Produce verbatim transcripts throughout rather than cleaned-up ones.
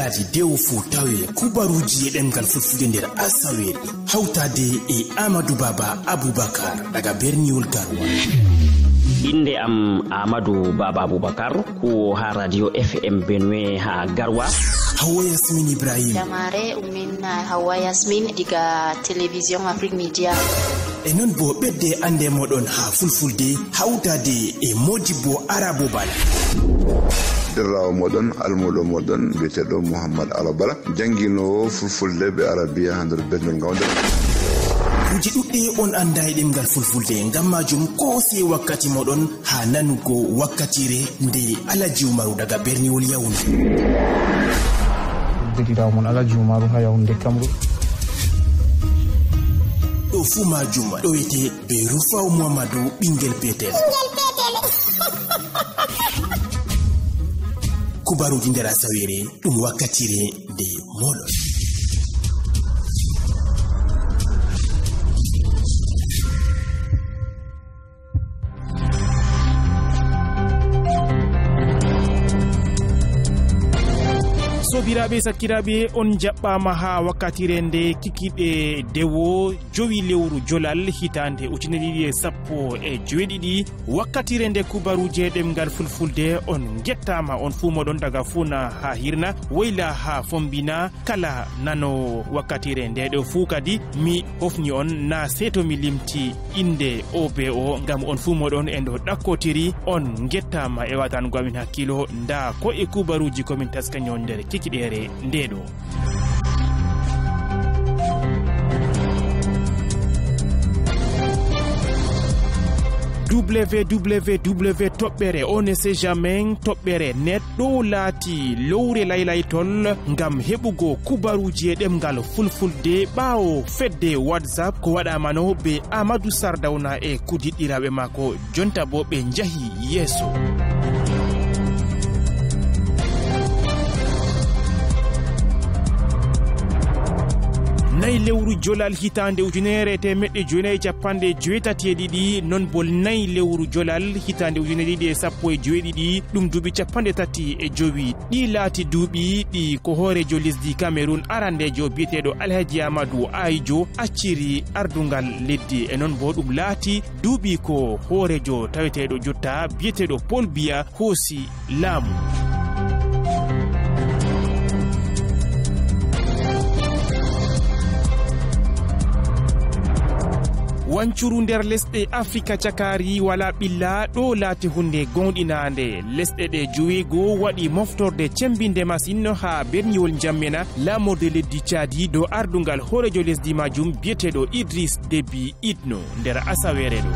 Adi dewo fo tawe kubaruji e ɗemgal fulfulde nder asaweere, hawtade e Amadou Baba Aboubacar daga berniwol Garwa. Innde am Amadou Baba Aboubacar, kuwo ha Radio F M Benue ha Garwa. Hawa Yasmin Ibrahim. Jamare ummin Hawa Yasmin diga Télévision Afrique Media. E non bo ɓedde annde moɗon ha fulfulde hawtade e Modibbo Arabo Bala. Derrawo moɗon, almuɗo moɗon, biyeteɗo Mouhammad Alabala, janginowo fulfulde be arabiya ha nder berniwol Gawda. Kuuje ɗuɗɗe on annda e ɗemgal fulfulde, ngam majum ko si e wakkati moɗon ha nanugo wakkatire nde Alaji Umaru daga berniwol Yaoundé. Dedirawo mon Alaji Umaru ha Yaoundé Cameroun. Ɗo fu majum ɗo wiyete be Rufaw Muhammadu ɓingel petel. Kubaruji nder asaweere, ɗum wakkatire nde moɗon. Sobiraaɓe, sakkiraaɓe, on jaɓɓaama haa wakkatire nde kikiɗe dewo jowi lewru Jolal hitaande ujine ɗiɗi e sappo e joweeɗiɗi. Wakkatire nde kubaruuje ɗemngal Fulfulde, on ngettaama on fuu moɗon daga fuuna haa hirna, woyla haa fombina. Kala nanoowo wakkatire nde ɗo fuu kadi, mi hofni on na sey to mi limti innde O B O, ngam on fuu moɗon en ɗo ɗakkotiri. On ngettaama e watango amin hakkilo. Nda ko e kubaruuji ko min taskani on nder kikiɗeere nde ɗo. W W W toɓɓere on ne sait jamais toɓɓere net ɗo laati lowre laylaytol ngam heɓugo kubaruuji e ɗemngal Fulfulde ɓaawo fedde WhatsApp ko waɗaamano be Amadou Sardawna e kudiɗɗiraaɓe maako. Jonta bo ɓe njahi yeeso. Nayi lewru Jolal hitaande ujunere e teemeɗɗe jeenayi e capanɗe jeetati e ɗiɗi, non bo nayi lewru Jolal hitaande ujine ɗiɗi e sappo e joweeɗiɗi, ɗum duuɓi capanɗe tati e jowi. Ɗi laati duuɓi ɗi ko hooreejo lesdi Cameroun arandeejo biyeteeɗo Alhaji Amadou Ahidjo acciri ardungal leddi. E non bo ɗum laati duuɓi ko hooreejo taweteeɗo jotta biyeteeɗo Paul Biya hoosi laamu. Wancuru nder lesɗe Afrika cakaari wala ɓilla ɗo laati hunde goonɗinaande. Lesɗe ɗe joweego waɗi moftorde cembinde masin haa berniwol Njammena, laamorde leddi Caadi, dow ardungal hooreejo lesdi majum biyeteeɗo Idris Deby Itno nder asaweere ɗo.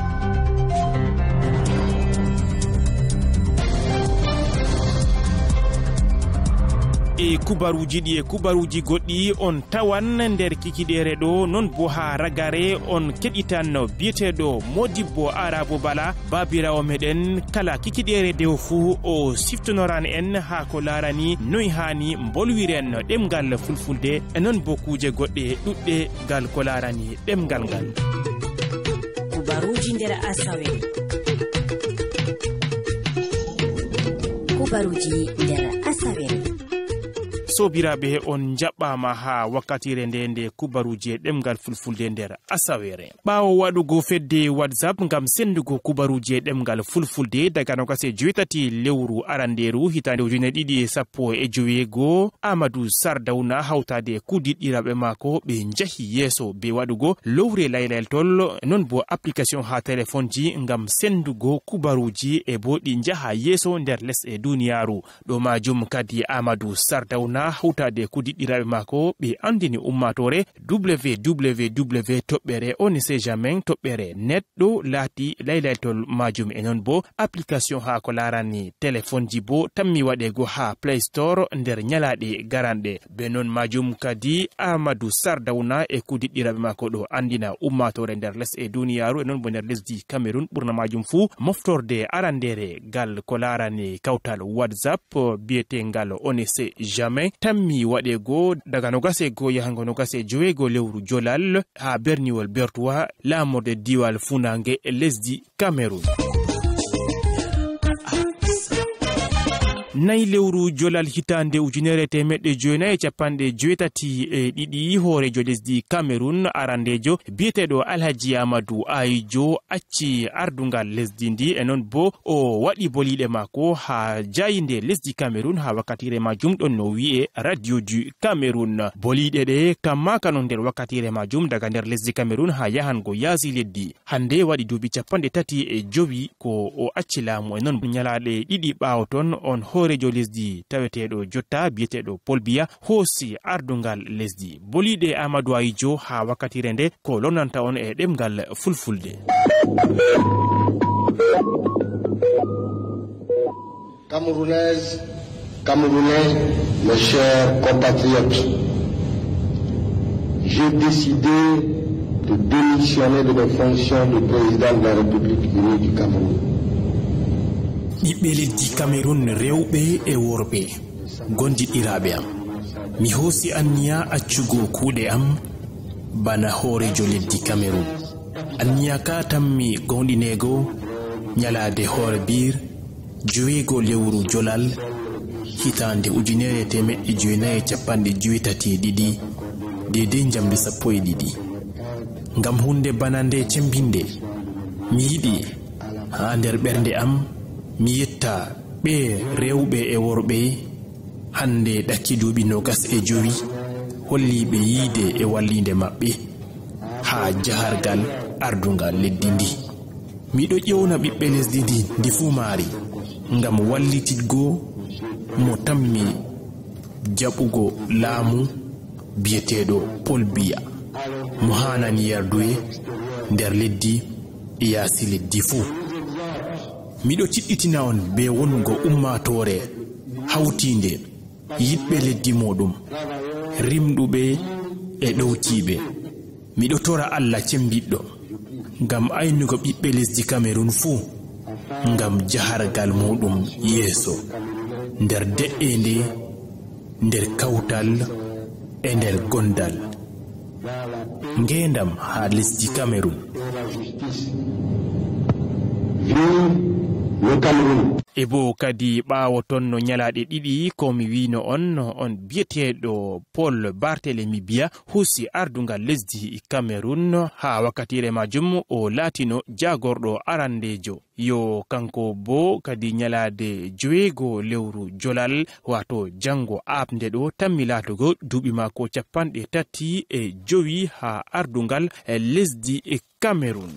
E kubaruuji ɗi e kubaruuji goɗɗi on tawan nder kikiɗeere ɗo, non bo haa ragare on keɗitan biyeteeɗo Modibbo Arabo Bala, baabiraawo meɗen kala kikiɗeere dewo fuu o siftonoran en haa ko laarani noy haani mbolwiren ɗemngal Fulfulde, e non bo kuuje goɗɗe ɗuɗɗe gal ko laarani ɗemngal ngal. Kubaruuji nder asaweere. Kubaruuji nder asaweere. Soobiraaɓe, on njaɓɓaama haa wakkatire nde, nde kubaruuji e ɗemngal Fulfulde nder asaweere. Ɓaawo waɗugo fedde WhatsApp ngam senndugo kubaruuji e ɗemngal Fulfulde daga noogas e joweetati lewru arandeeru hitaande ujine ɗiɗi e sappo e joweego, Amadou Sardawna hawtaade e kuudiɗɗiraaɓe maako ɓe njahi yeeso be waɗugo lowre laylayltol, non bo application haa telefonji ngam senndugo kubaruuji e bo ɗi njaha yeeso nder lesɗe duniyaaru. Ɗo majum kadi Amadou Sardawna hawtaade e kuudiɗɗiraaɓe maako ɓe anndini ummaatoore W W W toɓɓere on ne sait jamais toɓɓere net ɗo laati laylaytol majum e non bo application haa ko laarani telefonji bo tammi waɗeego haa Play Store nder nyalaaɗe garanɗe. Be non majum kadi Amadou Sardawna e kuudiɗɗiraaɓe maako ɗo anndina ummaatoore nder lesɗe duniyaaru e non bo nder lesdi Cameroun ɓurna majum fuu moftorde arandeere gal ko laarani kawtal WhatsApp biyeteengal on ne sait jamais tammi waɗeego daga noogas e goo yahango noogas e joweego lewru Jolal haa berniwol Bertoua, laamorde diiwal fuunaange lesdi Cameroun. Nayi lewru jolal hitaande ujunere e teemeɗɗe jeenayi e capanɗe jeetati e ɗiɗi, hooreejo lesdi Cameroun arandeejo biyeteeɗo Alhaji Amadou Ahidjo acci ardungal lesdi ndi, e noon bo o waɗi boliiɗe maako haa jayinde lesdi Cameroun haa wakkatiire majum ɗon no wi'e Radio du Cameroun. Boliiɗe ɗe kammaaka noon nder wakkatiire majum daga nder lesdi Cameroun haa yahango yaasi leddi. Hannde waɗi duuɓi capanɗe tati e jowi ko o acci laamu, e noon ñalaaɗe ɗiɗi ɓaawo toon on hooreejo lesdi taweteeɗo jotta biyeteeɗo Paul Biya hoosi ardungal lesdi. Boliiɗe Amadou Ahidjo haa wakkatiire nde ko lonnanta on e ɗemngal fulfulde. Camerounaise, Camerounais, mes chers compatriotes, j'ai décidé de démissionner de mes fonctions de président de la République unie du Cameroun. Ɓiɓɓe lesdi Cameroun rewɓe e worɓe, gondiɗɗiraaɓe am, mi hoosi anniya accugo kuuɗe am bana hooreejo lesdi Cameroun. Anniya ka tammi goonɗineego ñalaade hoore biir joweego lewru jolal hitaande ujunere e teemeɗɗe jeenayi e capanɗe jeetati e ɗiɗi, deydey njamndi sappo e ɗiɗi. Ngam huunde bana nde cemmbinde, mi yiɗi haa nder ɓernde am mi yetta ɓe rewɓe e worɓe hannde ɗakki duuɓi noogas e jowi holliiɓe yiide e walliinde maɓɓe haa jahargal ardungal leddi ndi. Miɗo ƴewna ɓiɓɓe lesdi ndi, ndi fuu maari, ngam wallititgo mo tammi jaɓugo laamu biyeteeɗo Paul Biya, mo haanani yarduye nder leddi e yaasi leddi fuu. Miɗo ciɗɗitina on bee wonugo ummaatoore hawtiinde, yiɗɓe leddi muuɗum, rimɗuɓe e ɗowtiiɓe. Miɗo tora Allah cembiɗɗo ngam aynugo ɓiɓɓe lesdi Cameroun fuu ngam jahargal muuɗum yeeso nder de'ende, nder kawtal e nder gondal. Ngeendam haa lesdi Cameroun. Vive le Cameroun. E boo kadi ɓaawo toon no ñalaaɗe ɗiɗi ko mi wiino on, on biyeteeɗo Paul Barthélemy Biya hoosi ardungal lesdi Cameroun. Haa wakkatiire majum o laatino jaagorɗo arandeejo. Yo kanko boo kadi ñalaade joweego lewru jolal, waato janngo aaɓnde ɗo, tammi laatugo duuɓi maako capanɗe tati e jowi haa ardungal lesdi Cameroun.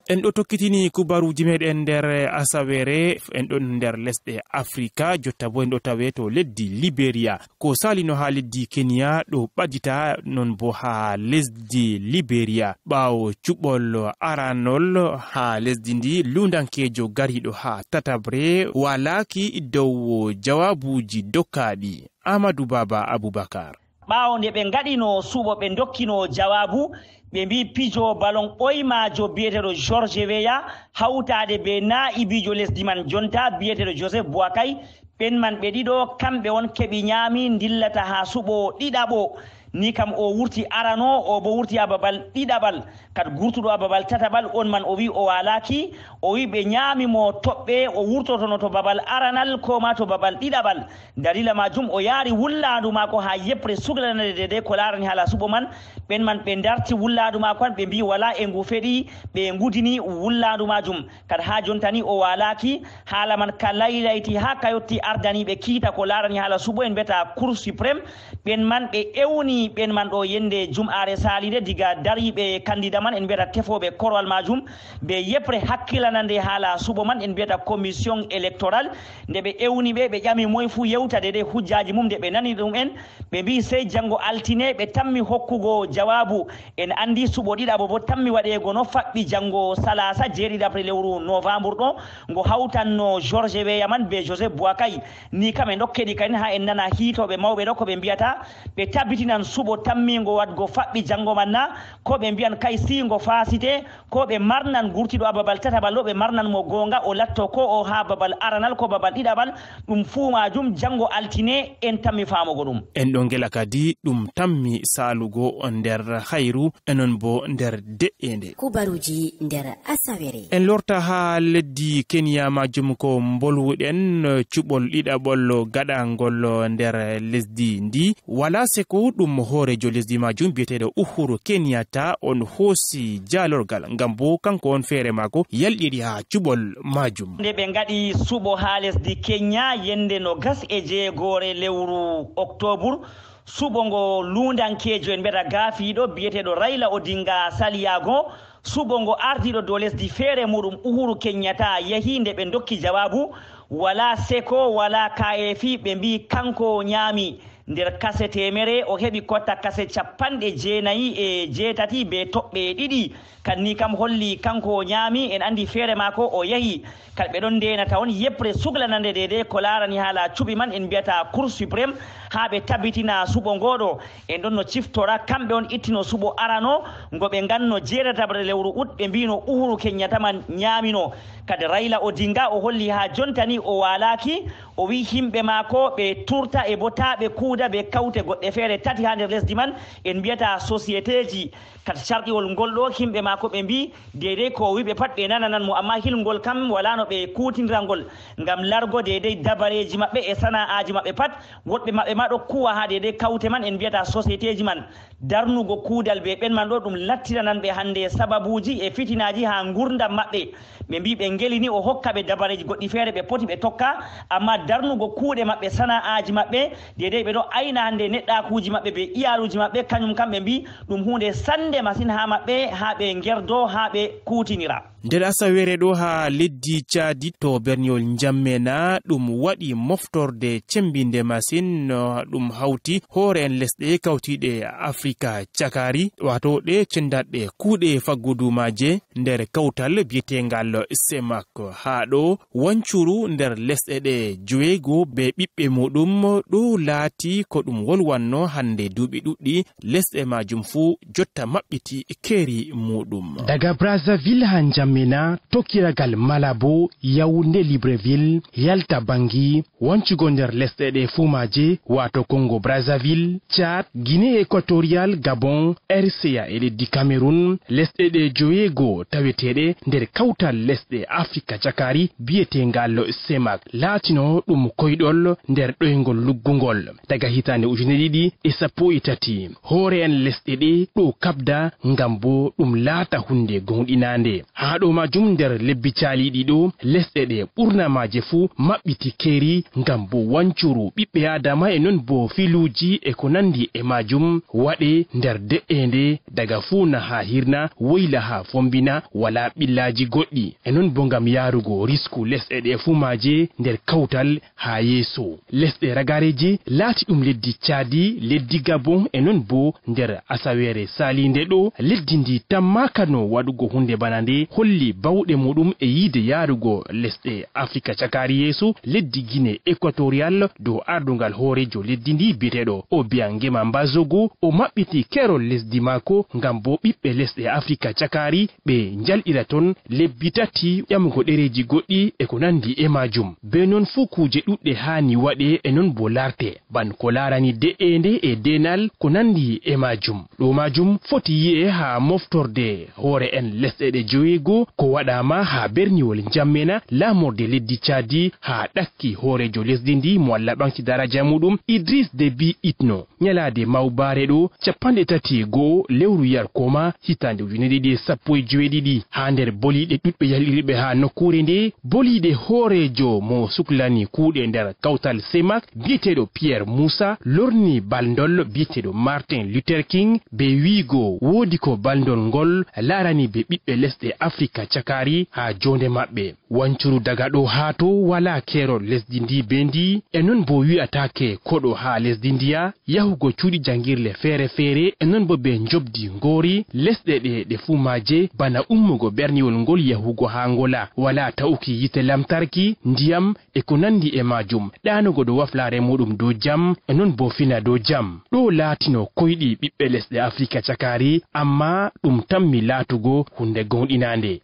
En ɗo tokkitini kubaruuji meɗen nder asaweere, en ɗon nder lesɗe Afrika, jotta boo en ɗo tawe to leddi Liberia. Ko salino haa leddi Kenya ɗo ɓadita, non boo haa lesdi Liberia. Ɓaawo cuɓol aranol haa lesdi ndi, luundankeejo gariiɗo haa tataɓre walaaki dow jawaabuuji dokkaaɗi. Amadou Baba Aboubacar. Ɓaawo nde ɓe ngaɗino suɓo, ɓe ndokkino jawaabu, ɓe mbii pijo balon ɓoymaajo biyeteeɗo George Weah hawtaade bee naa'ibiijo lesdi man jonta biyeteeɗo Joseph Boakai, ɓen man ɓe ɗiɗo, kamɓe on keɓi ñaami ndillata haa suɓo ɗiɗaɓo. Ni kam o wurti arano, o bo wurti haa babal ɗiɗaɓal. Kad gurtuɗo haa babal tataɓal, on man o wi o waalaaki, o wi ɓe ñaami mo toɓɓe, o wurtotono to babal aranal ko ma to babal ɗiɗaɓal. Dalila majum o yaari wullaandu maako haa yeɓre suklanere deydey ko laarani haala suɓo man. Ɓen man ɓe darti wullaandu maako han, ɓe mbii walaa e ngu feɗi, ɓe ngudini wullaandu majum. Kad haa jonta ni o waalaaki, haala man ka laylayti haa ka yotti ardaniiɓe kiita ko laarani haala suɓo en mbiyata Cour suprême. Ɓen man ɓe ewni ɓen man ɗo yende jum'aare saliinde diga dariiɓe kandida man en mbiyata tefooɓe korwal majum, be yeɓre hakkilanande haala suɓo man en mbiyata commission électorale. Nde ɓe ewni ɓe, ɓe ƴami moy fuu yewta deydey hujjaaji mum. Nde ɓe nani ɗum en, ɓe mbii sey janngo altine ɓe tammi hokkugo jawaabu. En anndi suɓo ɗiɗaɓo bo tammi waɗeego no faɓɓi janngo salaasa jeeɗiɗaɓre lewru novembre ɗo, ngo hawtanno George Weah man be Joseph Boakai. Ni kam en ɗo keɗi kadin haa en nana hiitooɓe mawɓe ɗo ko ɓe mbiyata, ɓe tabitinan suɓo tammiingo waɗgo faɓɓi janngo man na? Ko ɓe mbiyan kay sii ngo faasite, ko ɓe marnan gurtiiɗo haa babal tataɓal ɗo, ɓe marnan mo goonga, o latto ko o haa babal aranal, ko babal ɗiɗaɓal, ɗum fuu maajum janngo altine en tammi faamugo ɗum. En ɗo ngela kadi ɗum tammi saalugo nder hayru, e non bo nder de'eende. Kubaruuji nder asawere. En lorta haa leddi Kenya, maajum ko mbolwuɗen, cuɓol ɗiɗaɓol gaɗangol nder lesdi ndi. Wala seko ɗum hooreejo lesdi maajum biyeteeɗo Uhuru Kenyatta on hoosi jaalorgal, ngam bo kanko on feere maako yalɗiri haa cuɓol maajum. Nde ɓe ngaɗi suɓo haa lesdi Kenya yende nogas e jeegoore lewru oktobur, suɓo ngo luundankeejo en mbiyata gaafiiɗo biyeteeɗo Raila Odinga saliyaago, suɓo ngo ardiiɗo dow lesdi feere muɗum Uhuru Kenyatta yehi, nde ɓe ndokki jawaabu, wala seko, wala kayeefi, ɓe mbi'i kanko o nyaami nder kase teemere, o heɓi kotta kase capanɗe jeenayi e jeetati be toɓɓe ɗiɗi. Kan ni kam holli kanko o nyaami, en andi feere maako o yehi. Kadi ɓe ɗon ndeenata on yeɓre suglanande deydey ko laarani haala cuɓi man, en mbiyata Cour suprême, haa ɓe tabitina suɓo ngooɗo. En ɗon no ciftora kamɓe on ittino suɓo arano ngo ɓe nganno jeetataɓre lewru ut, ɓe mbino Uhuru Kenyatta man nyaamino. Kadi Raila Odinga o holli haa jonta ni o waalaaki, o wi'i himɓe maako ɓe turta e bo taa ɓe kuuda be kawte goɗɗe feere tati haa nder lesdi man, en mbiyata sociétéji. Kadi carɗiwol ngol ɗo, himɓe maako ɓe mbi'i deydey ko o wi'i ɓe pat ɓe nananan mo, amma hilngol kam wala no ɓe kuutinira ngol ngam largo deydey dabareeji maɓɓe e sana'aaji maɓɓe pat. Woɗɓe maɓɓe ma ɗo kuwa haa deydey kawte man en mbiyata sociétéji man. Darnugo kuudal be ɓen man ɗo ɗum lattiranan ɓe hande sababuuji e fitinaaji haa ngurdam maɓɓe. Ɓe mbi'i ɓe ngeli ni o hokka ɓe dabareeji goɗɗi feere ɓe poti ɓe tokka, amma darnugo kuuɗe maɓɓe, sana'aaji maɓɓe, deydey ɓe ɗo ayna hande neɗɗaakuuji maɓɓe be iyaaluuji maɓɓe, kañum kam ɓe mbi'i ɗum huunde sannde masin haa maɓɓe, haa ɓe ngerdo, haa ɓe kuutinira. Nder asawere ɗo haa leddi Caadi to berniwol Njammena, ɗum waɗi moftorde cembinde masin, no ɗum hawti hoore en lesɗe kawtiiɗe Afrika cakari, wato ɗe cendaɗe kuuɗe faggudu maaje nder kawtal biyetengal semak. Haa ɗo wancuru nder lesɗe ɗe joweego be ɓiɓɓe muɗum ɗo laati ko ɗum wolwanno hande duuɓi ɗuɗɗi, lesɗe majum fuu jotta maɓɓiti keeri muɗum. Daga Brazzaville haa Njamena, tokkiragal Malabo, Yaoundé, Libreville, yalta Bangui, wancugo nder lesɗe ɗe fuu maaje, waato Congo Brazzaville, Tchad, Guinée Équatoriale, Gabon, R C A e leddi Cameroun, lesɗe ɗe joweego taweteeɗe nder kawtal lesɗe Afrika cakari biyetengal semak, laatino ɗum koyɗol nder ɗoyngol luggungol. Daga hitaande ujine ɗiɗi e sappo e tati, hoore en lesɗe ɗe ɗo kaɓda ngam bo ɗum laata huunde goonɗinaande. Haa ɗo majum nder lebbi caaliiɗi ɗo, lesɗe ɗe ɓurna maaje fuu maɓɓiti keeri ngam bo wancuru ɓiɓɓe Aadama e non bo filuuji e ko nandi e majum waɗe nder de'eende daga fuuna haa hirna, woyla haa fombina, walaa ɓillaaji goɗɗi. E non bo ngam yaarugo risku lesɗe ɗe fuu maaje nder kawtal haa yeeso. Lesɗe ragareeji laati ɗum leddi Caadi, leddi Gabon, e non bo nder asaweere saaliinde ɗo, leddi ndi tammaakano waɗugo huunde bana nde, holli bawɗe muɗum e yiide yaarugo lesɗe Afrika cakaari yeeso, leddi Guinée Équatoriale, dow ardungal hooreejo leddi ndi biyeteeɗo Obiangema Mbazogo, o maɓɓiti keerol lesdi maako ngam bo ɓiɓɓe lesɗe Afrika cakaari ɓe njalɗira ton lebbi tati ƴamugo ɗereeji goɗɗi e ko nandi e majum. Be non fuu kuuje ɗuɗɗe haani waɗe e non bo laarte, ban ko laarani de'eende e deenal ko nandi e majum. Ɗo majum foti yi'e haa moftorde hoore en lesɗe ɗe joweego ko waɗaama haa berniwol Njammena, laamorde leddi Caadi, haa ɗakki hooreejo lesdi ndi mo Allah ɓaŋgti daraja muɗum, Idriss Déby Itno. Nyalaade mawbaare ɗo, capanɗe tati e go'o lewru yarkooma, hitaande ujine ɗiɗi e sappo e joweeɗiɗi, haa nder boliiɗe ɗuɗɓe yalirɓe haa nokkuure nde, boliiɗe hooreejo mo suklani kuuɗe nder kawtal semak, biyeteeɗo Pierre Moussa, lorni balndol biyeteeɗo Martin Luther King, be wiigo woodi ko balndol ngol laarani be ɓiɓɓe lesɗe Afrika Afrika cakari haa joonde maɓɓe. Wancuru daga ɗo haa to walaa keerol lesdi ndi bee ndi, e non boo wi'ataake koɗo haa lesdi ndiya, yahugo cuuɗi janngirle feere-feere, e non boo bee njoɓdi ngoori, lesɗe ɗe, ɗe fuu maaje, bana ummugo berniwol ngol yahugo haa Ngola, walaa ta'uki yiite lamtarki, ndiyam, e ko nanndi e maajum, ɗaanugo dow waflaare muuɗum dow jam, e non boo fina dow jam. Ɗo laatino koyɗi ɓiɓɓe lesɗe Afrika cakari, ammaa ɗum tammi laatugo huunde gooŋɗinaande.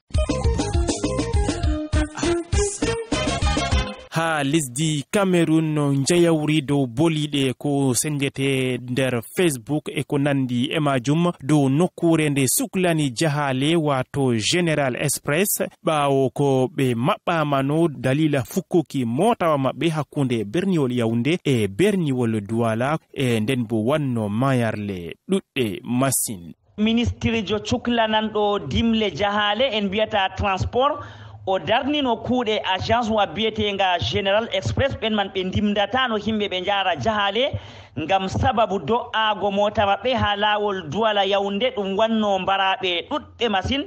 Haa lesdi Cameroun, njayawri dow boliiɗe ko senndete nder Facebook e ko nanndi e maajum dow nokkuure nde suklani jahaale, waato General Express, ɓaawo ko ɓe maɓɓaamano daliila fukkuki mootawa maɓɓe hakkunde berniwol Yaoundé e berniwol Douala, e nden bo wanno mayarle ɗuɗɗe masin. Ministirjo cuklananɗo dimle jahaale en mbiyata transport, o darnino kuuɗe agence wa biyeteenga General Express, ɓen man ɓe ndimdatano himɓe ɓe njaara jahaale ngam sababu do'aago moota maɓɓe haa laawol Douala Yaoundé, ɗum wanno mbaraaɓe ɗuɗɓe masin.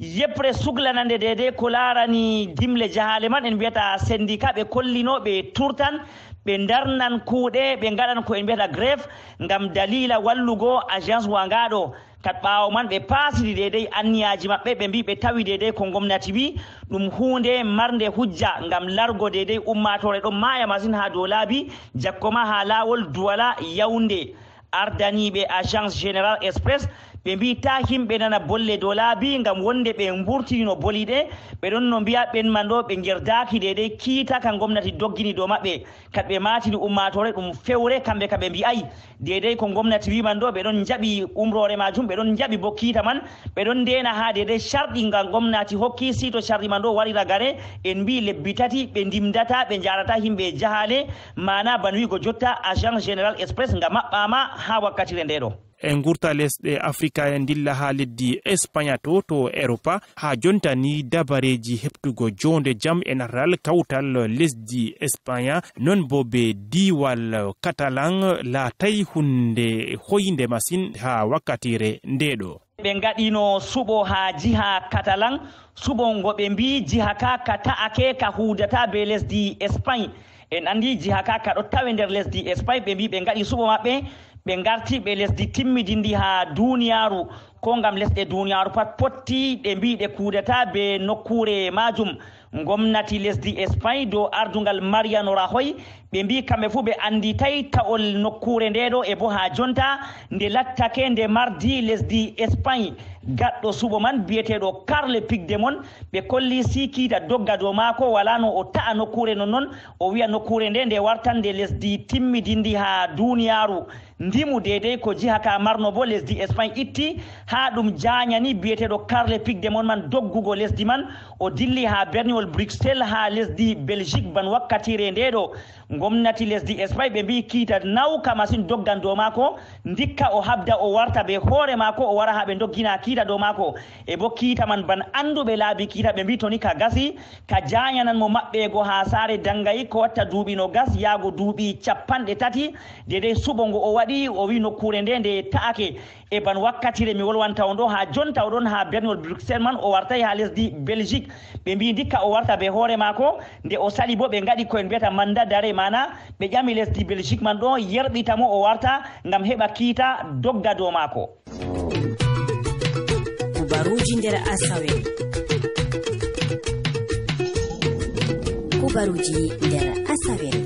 Yeɓre suklanande deydey ko laarani dimle jahaale man, en mbiyata sendika, ɓe kollino ɓe turtan, ɓe ndarnan kuuɗe, ɓe ngaɗan ko en mbiyata grève ngam daliila wallugo agence wa ngaaɗo. Kat ɓaawo man, ɓe paasidi deydey anniyaaji maɓɓe, ɓe mbi ɓe tawi deydey ko ngomnati wi ɗum huunde marnde hujja ngam largo deydey ummaatoore ɗon maaya masin haa dow laabi, jakkoma haa laawol Douala Yaoundé. Ardaniiɓe Agence Générale Express, ɓe mbi taa himɓe nana bolle dow laabi ngam wonde ɓe mburtinino boliiɗe, ɓe ɗon no mbiya ɓen man ɗo ɓe ngerdaaki deydey kiita ka ngomnati doggini dow maɓɓe. Kat ɓe maatini ummaatoore ɗum fewre, kamɓe ka ɓe mbi'ay deydey ko ngomnati wi man ɗo, ɓe ɗon njaɓi umroore maajum, ɓe ɗon njaɓi bo kiita man, ɓe ɗon ndeena haa deydey carɗi nga ngomnati hokki, si to carɗi man ɗo waɗi ragare, en mbi lebbi tati ɓe ndimdata, ɓe njaarata himɓe jahaale, maana ban wi'go jotta Agence Générale Express nga maɓɓaama haa wakkatire nde ɗo. E ngurta lesɗe Afrika e ndilla haa leddi Espanya to, to Europa, haa jonta ni dabareeji heɓtugo joonde jam e natal kawtal lesdi Espanya, non bo be diiwal Catalan laatay hunde hoynde masin haa wakkatire nde ɗo. Ɓe ngaɗino suɓo haa jiha Catalan, suɓo ngo ɓe mbi jiha ka, ka ta'ake, ka huudata be lesdi Espagne. En andi jiha ka, ka ɗo tawe nder lesdi Espagne, ɓe mbi ɓe ngaɗi suɓo maɓɓe, ɓe ngarti ɓe lesdi timmidindi haa duniyaaru, ko ngam lesɗe duniyaaru pat potti, ɗe mbi ɗe kuudata be nokkuure maajum. Ngomnati lesdi Espagne dow ardungal Mariano Rajoy, ɓe mbi kamɓe fuu ɓe anditay ta'ol nokkuure nde ɗo e bo haa jonta nde lattake nde mardi lesdi Espagne. Gaɗɗo suɓo man biyeteeɗo Carles Puigdemont, ɓe kolli si kiita dogga dow maako, wala no o ta'a nokkuure non non, o wi'a nokkuure nde nde wartan nde lesdi timmidindi haa duniyaaru. Ndimu deydey ko jiha ka marno bo lesdi Espagne itti, haa ɗum jaanyani biyeteeɗo Carles Puigdemont man doggugo lesdi man, o dilli haa berniwol Bruxelles haa lesdi Belgique ban wakkatire nde ɗo. Ngomnati lesdi Espagne ɓe mbi kiita nawka masin doggan dow maako, ndikka o habda o warta be hoore maako, o wara haa ɓe ndoggina kiita dow maako. E bo kiita man ban anduɓe laabi kiita ɓe mbi to ni ka gasi, ka jaanyanan mo maɓɓeego haa saare dangayi ko watta duuɓi no gas yaago duuɓi cappanɗe tati, deydey suɓo ngo o waɗi, o wi nokkuure nde nde ta'ake. E ban wakkatire mi wolwanta on ɗo, haa jonta o ɗon haa berniwol Bruxelles man, o wartay haa lesdi Belgique. Ɓe mbi ndikka o warta be hoore maako, nde o sali bo ɓe ngaɗi ko en mbiyata mandat d'arrêt, maana ɓe ƴami lesdi Belgique man ɗo yerɓita mo o warta ngam heɓa kiita dogga dow maako. Kubaruji nder Asawere. Kubaruji nder Asawere.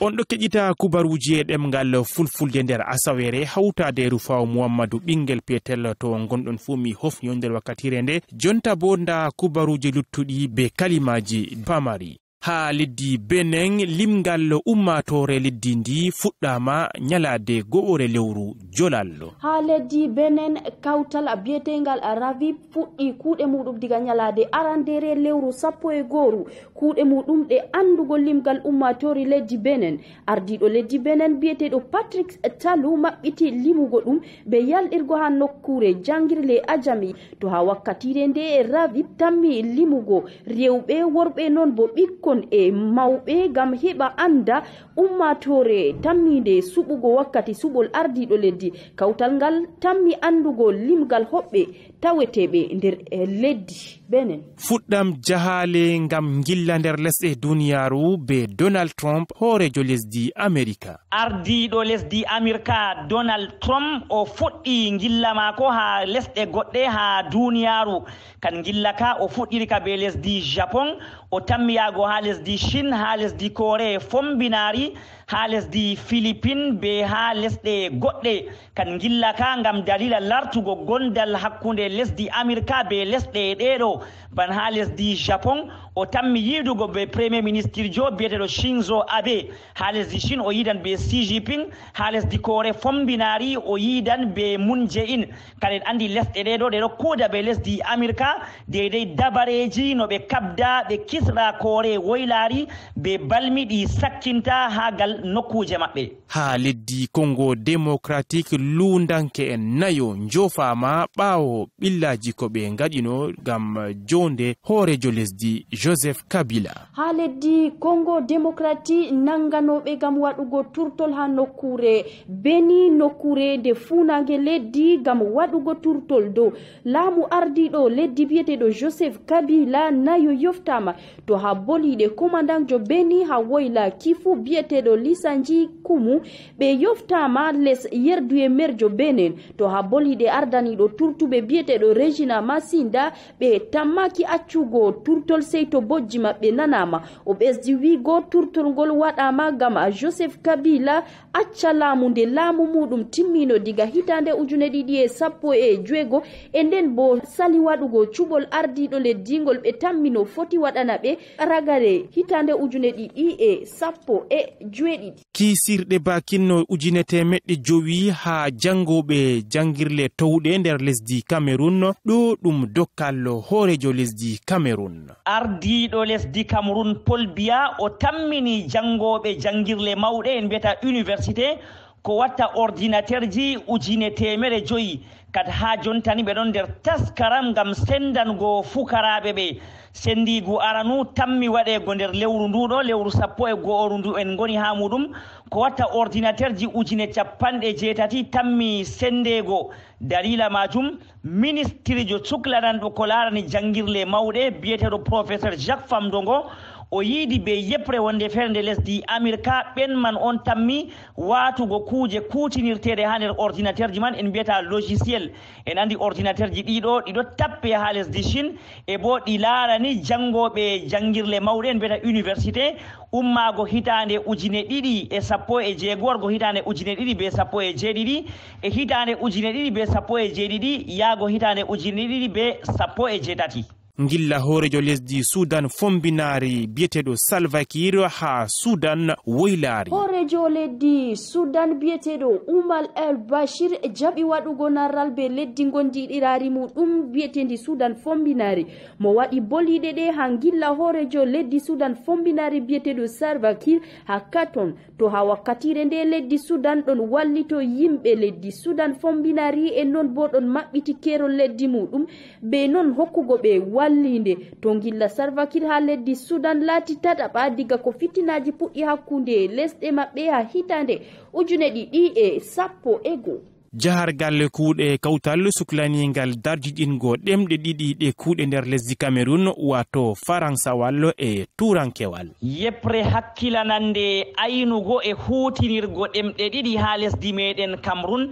On ɗo keɗita kubaruji e ɗemngal Fulfulde nder Asawere, hawtaade Rufaw Muhammadu Ɓinngel Petel. To ngonɗon fuu, mi hofni on nder wakkatire nde. Jonta bo nda kubaruji luttuɗi be kalimaaji pamari. Haa leddi Benin, limgal ummaatoore leddi ndi fuɗɗaama nyalaade go'ore lewru Jolallo. Haa leddi Benin, kawtal biyeteyngal Ravib fuɗɗi kuuɗe muuɗum diga nyalaade arandeere lewru sappo e gooru. Kuuɗe muuɗum ɗe anndugol limgal ummaatoore leddi Benin. Ardiiɗo leddi Benin biyeteeɗo Patrick Talou maɓɓiti limugo ɗum be yalɗirgo haa nokkuure janngirle ajami. To haa wakkatiire nde, Ravib tammi limugo rewɓe, worɓe, non bo ɓikkon. e mawɓe ngam heɓa annda ummaatoore tammiinde suɓugo wakkati suɓol ardiiɗo leddi. Kawtal ngal tammi anndugol limgal hoɓɓe taweteeɓe nder, eh, leddi Benin. Fuɗɗam jahaale ngam ngilla nder lesɗe duniyaaru be Donald Trump, hooreejo lesdi Amerika. Ardiiɗo lesdi Amerika Donald Trump o fuɗɗi ngilla maako haa lesɗe goɗɗe haa duniyaaru. Kan ngilla ka o fuɗɗiri ka be lesdi Japon, o tammi yaago haa lesdi Chine, haa lesdi Kore Fombinaari, haa lesdi Philippines be haa lesɗe goɗɗe. Kan ngilla ka ngam dalila lartugo gondal hakkunde lesdi Amerika be lesɗe ɗeɗo. Ban haa lesdi Japon, o tammi yiidugo be Premier Ministirjo biyeteɗo Shinzo Abe. Haa lesdi Chine o yiidan be Xi Jinping, haa lesdi Kore Fombinaari o yiidan be Moon Jae-in. Kaɗen anndi lesɗe ɗeɗo ɗe ɗo kuuda be lesdi Amerika, deydey dabareeji no ɓe kabda ɓe kisra Kore Woylaari be balmi ɗi sakkinta haa gal nokkuuje maɓɓe. Haa leddi Congo Démocratique, luundanke'en nayo njoofaama ɓaawo ɓillaaji ko ɓe ngaɗino ngam joonde hooreejo lesdi Joseph Kabila. Haa leddi Congo Démocratique, nannganooɓe ngam waɗugo turtol haa nokkuure Beni, nokkuure nde fuunaange leddi, ngam waɗugo turtol dow laamu ardiiɗo leddi biyeteeɗo Joseph Kabila nayo yoftaama to haa boliiɗe komandanjo Beni haa woyla Kifu biyeteeɗo Lisanji Kumu, ɓe yoftaama les yerduye merjo Benin to haa boliiɗe ardaniiɗo turtuɓe biyeteeɗo Regina Masinda, ɓe tammaki accugo turtol sey to bojji maɓɓe nanaama. O ɓesdi wiigo turtol ngol waɗaama ngam Joseph Kabila acca laamu nde laamu muuɗum timmino diga hitaande ujune ɗiɗi e sappo e jeego, e nden bo sali waɗugo cuɓol ardiiɗo leddi ngol ɓe tammino foti waɗana ɓe ragare hitaande ujune ɗiɗi e sappo e jeeɗiɗi. Kiisirɗe baakinno ujine teemeɗɗe jowi haa janngooɓe janngirle towɗe nder lesdi Cameroun, ɗo ɗum dokkal hooreejo lesdi Cameroun. Ardiiɗo lesdi Cameroun, Paul Biya, o tammini janngooɓe janngirle mawɗe, en mbiyata université, ko watta ordinateurji ujine teemere joyi. Kad haa jontani ɓe ɗon nder taskaram ngam senndango fukaraaɓe ɓe. Senndiigu aranu tammi waɗeego nder lewru ndu ɗo, lewru sappo e go'oru ndu en ngoni haa muuɗum. Ko watta ordinateurji ujine capanɗe jeetati tammi senndeego. Daliila maajum, ministirijo suklananɗo ko laarani janngirle mawɗe, biyeteeɗo Professeur Jacques Famdongo, o yiidi be yeɓre wonde feere nde lesdi Amirka, ɓen man on tammi waatugo kuuje kuutinirteeɗe haa nder ordinateurji man, en mbiyata logiciel. En anndi ordinateurji ɗiɗo, ɗiɗo tappe haa lesdi Chine, e bo ɗi laarani janngooɓe janngirle mawɗe, en mbiyata université, ummaago hitaande ujine ɗiɗi e sappo e jeego, wargo hitaande ujine ɗiɗi be sappo e jeeɗiɗi, e hitaande ujine ɗiɗi be sappo e jeeɗiɗi, yaago hitaande ujine ɗiɗi be sappo e jeetati. Ngilla hooreejo lesdi Sudan Fombinaari biyeteeɗo Salva Kiir haa Sudan Woylaari. Hooreejo lesdi Sudan biyeteeɗo Umar El Bashir jaɓi waɗugo narral be leddi ngondiɗiraari muɗum biyeteendi Sudan Fombinaari. Mo waɗi boliiɗe ɗe haa ngilla hooreejo leddi Sudan Fombinaari biyeteeɗo Salva Kiir haa Katon. To haa wakkatiire nde leddi Sudan ɗon wallito yimɓe leddi Sudan Fombinaari e non boo ɗon maɓɓiti keerol leddi muɗum, be non hokkugo ɓe walliinde. To ngilla Salva Kiir haa leddi Sudan laati tataɓa diga ko fitinaaji puɗɗi hakkunde lesɗe maɓɓe haa hitaande ujune ɗiɗi e sappo e go. Jahargal kuuɗe kawtal suklaniingal darjiɗingo ɗemɗe ɗiɗi ɗe kuuɗe nder lesdi Cameroun, waato Faransawal e Tuurankewal. Yeɓre hakkilanande aynugo e huutinirgo ɗemɗe ɗiɗi haa lesdi meɗen Cameroun,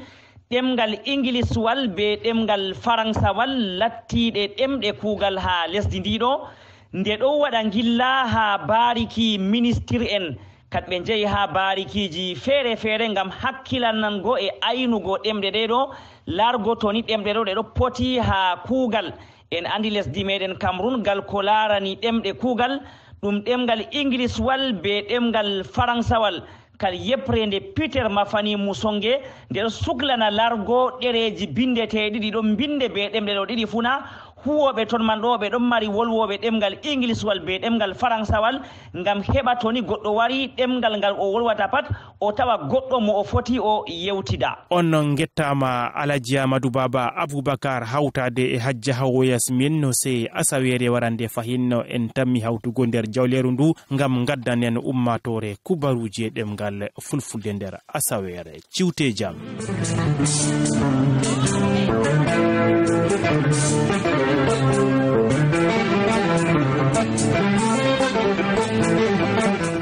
ɗemngal Ingiliswal be ɗemngal Faransawal lattiiɗe ɗemɗe kuugal haa lesdi ndi ɗo, nde ɗon waɗa ngilla haa baariki ministir'en. Kad ɓe njehi haa baarikiiji feere-feere ngam hakkilanango e aynugo ɗemɗe ɗe ɗo, largo to ni ɗemɗe ɗo ɗe ɗo poti haa kuugal. En anndi lesdi meɗen Cameroun, gal ko laarani ɗemɗe kuugal, ɗum ɗemngal Ingiliswal be ɗemngal Faransawal. Kal yeɓre nde Peter Mafani Musonge, nde ɗo suklana largo ɗereeji binndeteeɗi ɗi ɗon mbinnde be ɗemɗe ɗo ɗiɗi fuu na, Huwooɓe ton man ɗo, ɓe ɗon mari wolwooɓe ɗemngal Ingliswal bee ɗemngal Faransawal, ngam heɓa to ni goɗɗo wari, ɗemngal ngal o wolwata pat, o tawa goɗɗo mo o foti o yewtida. On ngettaama Alhaji Amadou Baba Aboubacar hawtaade e Hajja Hawo Yasmin no sey asaweere warande fahin no en tammi hawtugo nder jawleeru ndu ngam ngaddanen ummaatoore kubaruuji e ɗemngal Fulfulde nder asaweere. Ciwte jam.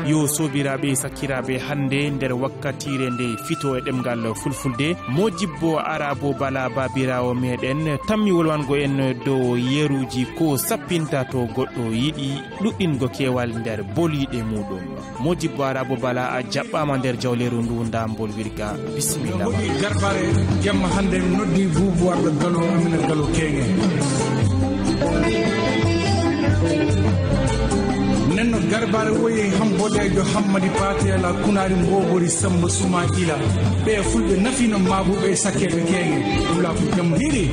Yo soobiraaɓe e sakkiraaɓe, hannde nder wakkatiire nde fito e ɗemngal Fulfulde, Modibbo Arabo Bala baabiraawo meɗen tammi wolwango en dow yeruuji ko sappinta to goɗɗo yiɗi ɗuɗɗingo keewal nder boliiɗe muuɗum. Modibbo Arabo Bala, a jaɓɓaama nder jawleeru ndu, ndaa mbolwirga. Bisimilla ma. Woni garbare, jemma hannde mi noddi buubu warɗo galo, Amina Galo Keeŋe. Nenno garbare woyi ham boɗeejo Hammadi Paate ala kunaari mbobori Samba Suma Ila. Ɓe fulɓe nafino maabuɓe e sakkeeɓe keeŋe. Wula ko jam hiiri.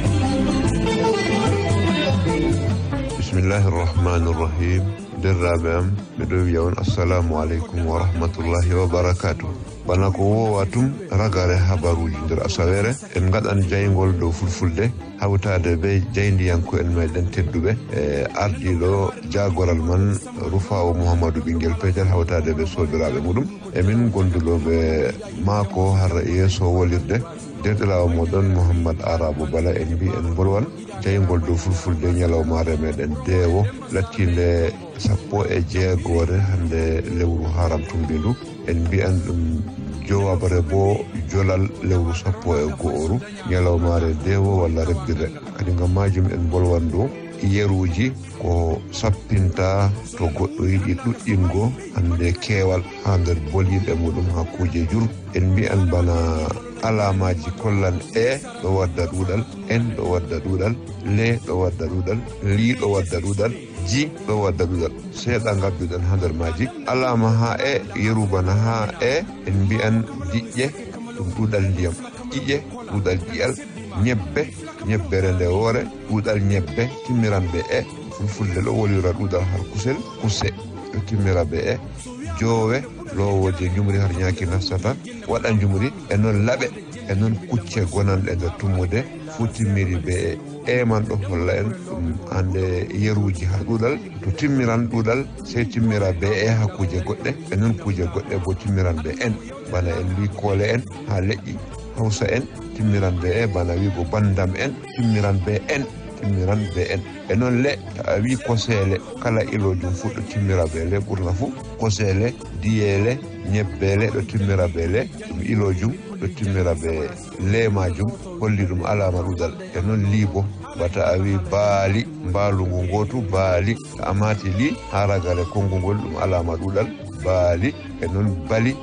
Bismillahir Rahmanir Rahim. Derraaɓe am, miɗo wiya on assalamu aleykum wa rahmatullahi wa barakatuh. Bana ko woowa tun, ragare habaruuji nder asaweere, en ngaɗan jayngol dow fulfulde, hawtaade bee jaayndiyanko'en meɗen tedduɓe, e ardiiɗo jaagoral man, Rufaawo Muhammadu Ɓinngel Peetel, hawtaade bee soobiraaɓe muɗum. E min gonduɗo bee maako har yeeso wolirde, deerɗiraawo mooɗon Muhammad Arabo Bala, en mbii en mbolwan jayngol dow fulfulde ñalawmaare meɗen deewo, lattiinde sappo e jeegoore hannde lewru haram tummbindu. En mbi'an ɗum jowaɓre boo jolal lewru sappo e go'oru, ñalawmaare deewo walla rebbirre. Kadi ngam maajum en mbolwan dow yeruuji ko sappinta to goɗɗo yiɗi ɗuɗɗingo hannde keewal haa nder boliiɗe muɗum haa kuuje jur. En mbi'an bana alaamaaji kollan e ɗo wadda ɗuuɗal, en ɗo wadda ɗuuɗal, le ɗo wadda ɗuuɗal, li ɗo wadda ɗuuɗal, ji ɗo wadda ɗuuɗal. Seeɗa ngadduɗen haa nder maaji. Alaama haa e, yeru bana haa e, en mbi'an diƴƴe, ɗum ɗuuɗal ndiyam. Ƴiƴe, ɗuuɗal ƴi'al. Ñebbe, ñebbere nde woore, ɗuuɗal ñebbe, timmiran bee e. Fulfulde ɗo wolwira ɗuuɗal har kusel, kuse, ɗo timmira bee e. Joowe, loowooje njumri har ñaaki nastata, waɗa njumri, e non laɓe, e non kucce gonanɗe nder tummude, fuu timmiri bee e. E man ɗo holla en ɗum hannde yeruuji haa ɗuuɗal. To timmiran ɗuuɗal, sey timmira bee e haa kuuje goɗɗe, e non kuuje goɗɗe boo timmiran bee en. Bana en mbii koole en haa leƴƴi, Hawsa en, timmiran bee e, bana wi'go bandam en, timmiran bee en, timmiran bee en. E non le, to a wi'i koseele, kala iloojum fuu ɗo timmira bee le, ɓurna fuu. Koseele, diyeele, ñebbeele ɗo timmira bee le, ɗum iloojum ɗo timmira bee le maajum, holli ɗum alaama ɗuuɗal. E non li boo, bata a wi'i baali, mbaalu ngu ngootu, baali. To a maati li haa ragare konngungol, ɗum alaama ɗuuɗal, baali. E non bali,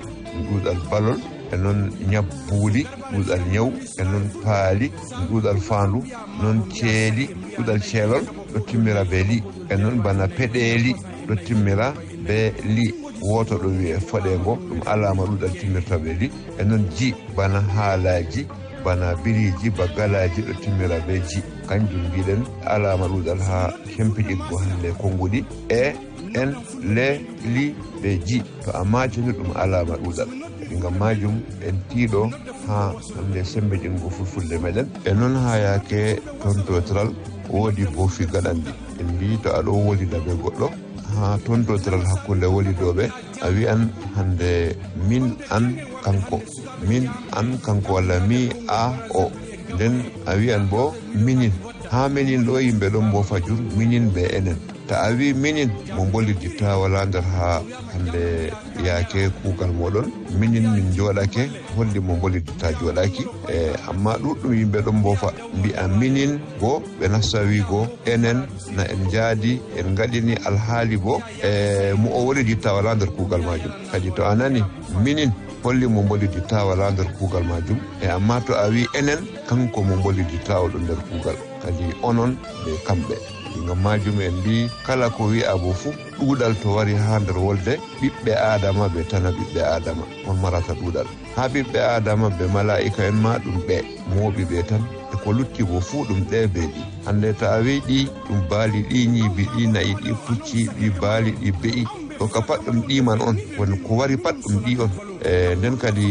ɗuuɗal balol, e non ñabbuuli, ɗuuɗal ñaw, e non paali, ɗuuɗal faandu, non ceeli, ɗuuɗal ceelol, ɗo timmira bee li, e non bana peɗeeli, ɗo timmira bee li, wooto ɗo wi'e foɗeengo, ɗum alaama ɗuuɗal timmirta bee li, e non ji, bana haalaaji, bana biriiji, ba galaaji, ɗo timmira bee ji, kanjum mbiɗen alaama ɗuuɗal haa cempiɗiggo hannde konnguɗi, e en, le, li, ɓe ji. To a maacini ɗum alaama ɗuuɗal. Kadi ngam maajum en tiiɗo haa hannde semmbiɗingo fulfulde meɗen. E non haa yaake tontootiral woodi boofi gaɗanɗi. En mbii to a ɗo wolida bee goɗɗo haa tontootiral hakkunde wolidooɓe, a wi'an hannde min an kanko. Min an kanko walla mi a o. Nden a wi'an boo minin. Haa minin ɗo yimɓe ɗon mboofa jur, minin bee enen. To a wi'i minin, mo mbolidittaa walaa nder haa hannde yaake kuugal mooɗon. Minin min njooɗake, holli mo mbolidittaa jooɗaaki. E, ammaa ɗuuɗɗum yimɓe ɗon mboofa, mbi'a minin, go ɓe nasta wi'go enen, na en njaadi, en ngaɗini alhaali go, e, mo o wolidittaa walaa nder kuugal maajum. Kadi to a nani minin, holli mo mbolidittaa walaa nder kuugal maajum. E, ammaa to a wi'i enen, kanko mo mbolidittaa o ɗon nder kuugal. Kadi onon bee kamɓe. Ngam maajum en mbii kala ko wi'aabo fuu, ɗuuɗal to wari haa nder wolde, ɓiɓɓe Aadama ɓe tan a ɓiɓɓe Aadama, on marata ɗuuɗal. Haa ɓiɓɓe Aadama bee malaa'ika'en maa ɗum ɓe, mooɓi ɓe tan, E ko lutti ko fuu ɗum ɗee beeɗi. Hannde ta a wii ɗi, ɗum baali ɗi, ñiibi ɗi, na'i ɗi, pucci ɗi, baali ɗi, be'i. Ɗo ka pat ɗum ɗi man on. Won ko wari pat ɗum ɗi on. E nden kadi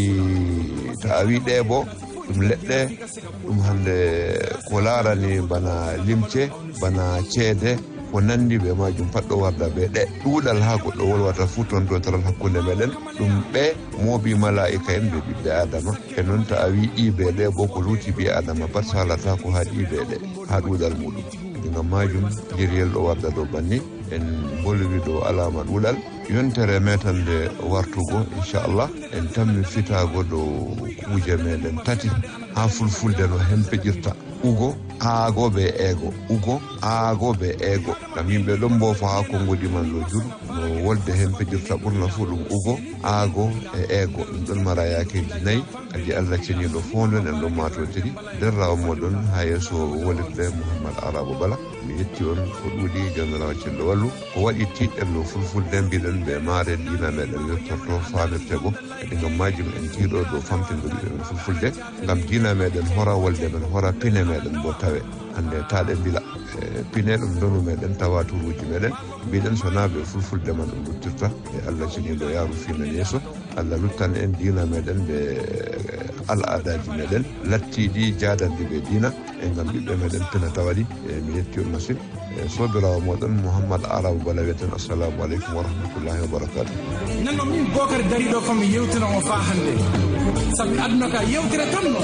ta a wii ɗee bo, ɗum leɗɗe, ɗum hannde ko laarani bana limce, bana ceede, ko nanndi be maajum pat ɗo warda be ɗe. Ɗuuɗal haa goɗɗo wolwata fuu ton ɗo taral hakkunde meɗen, ɗum ɓe mooɓi malaa'ika en be ɓiɓɓe Aadama. E non ta a wii ɗi be ɗe bo ko luuti ɓii Aadama pat saalata ko haa ɗi be ɗe, haa ɗuuɗal muuɗum. Ngam maajum, jiriyel ɗo warda ɗo banni, en mbolwi ɗo alaama ɗuuɗal. Yontere meetande wartugo, inchallah, en tammi fitaago dow kuuje meɗen tati haa fulfulde no hempeƴirta. Ugo, aago be eego. Ugo, aago be eego. Ngam yimɓe ɗon mboofa haa konguɗi man ɗo jur, no wolde hempeƴirta ɓurna fuu ɗum ugo, aago e eego. Ɗum ɗon mara yaakeeji nayi. Kadi Allah ceniiɗo foondon en ɗon maatotiri. Nder rawa moɗon haa yeeso wolirde Muhammad Arabo Bala. Mi yetti on ko ɗuuɗi, Joomiraawo cenɗo wallu. Ko waɗi tiiɗɗen no fulfulde mbiɗen be maare diina meɗen yottorto faamirte go. Kadi ngam maajum en tiiɗo dow famtingo ɓiɓɓe men fulfulde. Ngam diina meɗen hora, wolde men hora, pine meɗen bo tawe. Hannde ta ɗe mbila. E, pine ɗum ndonu meɗen, tawaturuuji meɗen. Mbiɗen so naa be fulfulde man ɗum luttirta. E Allah ceniiɗo yaaru fii men yeeso. Allah luttan en diina meɗen be al'aadaaji meɗen. Lattiiɗi jaadanɗi be diina. E ngam ɓiɓɓe meɗen pina tawaɗi. E mi yetti on masin. E soobiraawo moɗon Muhammad Arabo Bala wiyeten assalamu aleykum wa rahmatullahi wa barakatuh. Nan no min Bokar dari ɗo ko mi yewtino on faa hannde. Sabi aduna ka yewtere tan no.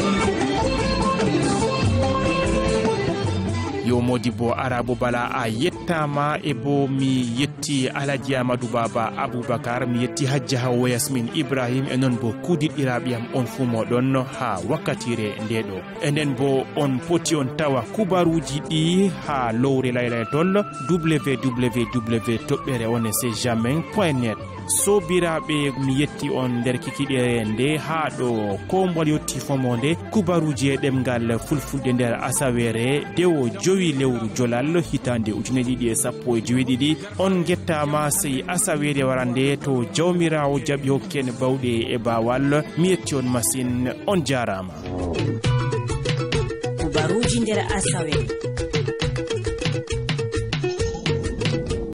Yo Modibbo Arabo Bala a yettaama e bo mi yetti Alhaji Amadou Baba Aboubacar, mi yetti Hajja Hawa Yasmin Ibrahim e non bo kuudiɗɗiraaɓe am on fuu moɗon haa wakkatiire nde ɗo. E nden bo on poti on tawa kubaruuji ɗi haa lowre laylaytol w w w toɓɓere on e c jamais point net. Soobiraaɓe, mi yetti on nder kikiɗere nde haa ɗo koombal yotti fomonde kubaruuji e ɗemngal fulfulde nder asaweere dewo jowi lewru jolal hitaande ujine ɗiɗi e sappo e jowi ɗiɗi. On ngettaama, sey asaweere warande to Jawmiraawo jaɓi hokken bawɗe e baawal. Mi yetti on masin, on jaaraama. Kubaruuji nder asaweere.